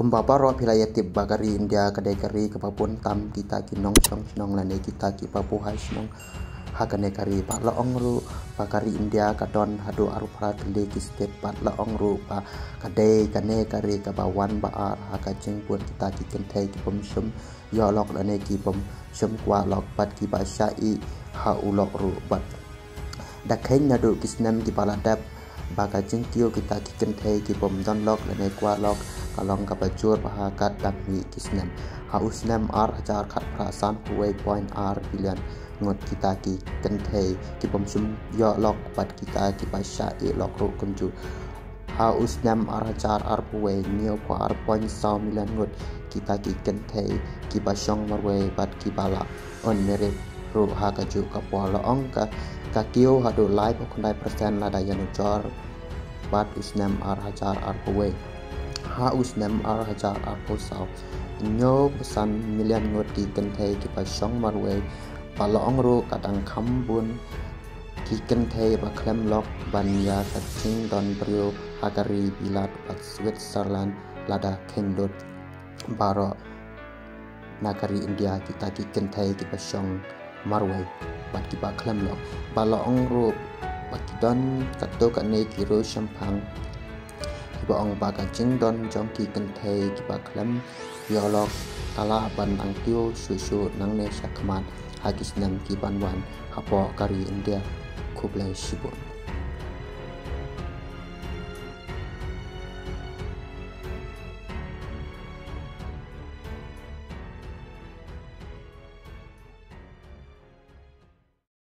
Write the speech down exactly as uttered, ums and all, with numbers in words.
Kumba baroh phi la ïa tip ba ka ri India ka dei ka ri kaba bun tam kita ki nongshong shnong lane kita kiba buhai shnong ha kane ka ri. Bad la ong ruh ba ka ri India ka don haduh arphew phra tylli ki state, bad la ong ruh ba ka dei kane ka ri kaba wan ba ar ha ka jingbud kita ki kynthei ki bym shym ïoh lok lane ki bym shym kwah lok bad kiba shah ïeh ha u lok ruh. Bad da kheiñ naduh ki snem kiba la dep ba ka jingkiew kita ki kynthei ki bym don lok lane kwah lok ka long kaba jur bha katba mih ki snem. Ha u snem ar hajar khatphra, sanphew wei point ar billion ngut kita ki kynthei ki bym shym ïoh lok bad kita kiba shah ïeh lok ruh kumjuh. Ha u snem ar hajar arphew wei, hynñiewphew ar point saw million ngut kita ki kynthei kiba shong marwei bad kiba la unmarried ruh ha kajuh ka por. La ong ka, ka kiew haduh laiphew khyndai percent lada ïanujor bad u snem ar hajar arphew wei. Ha u snem ar hajar arphew saw, hynñiewphew san million ngut ki kynthei kiba shong marwei. Bad la ong ruh ka dang kham bun ki kynthei ba khlem lok ban ïa ka jingdon briew ha ka ri Bilat bad Switzerland lada kheiñ lut baroh na ka ri India kita ki kynthei kiba shong marwei bad kiba khlem lok. Bad la ong ruh ba ki don katto katne ki riew shemphang kiba ong ba ka jingdon jong ki kynthei kiba khlem ïoh lok ka lah ban angtiew shuh shuh nangne shakhmat ha ki snem ki ban wan hapoh ka ri India. Khublei shibun.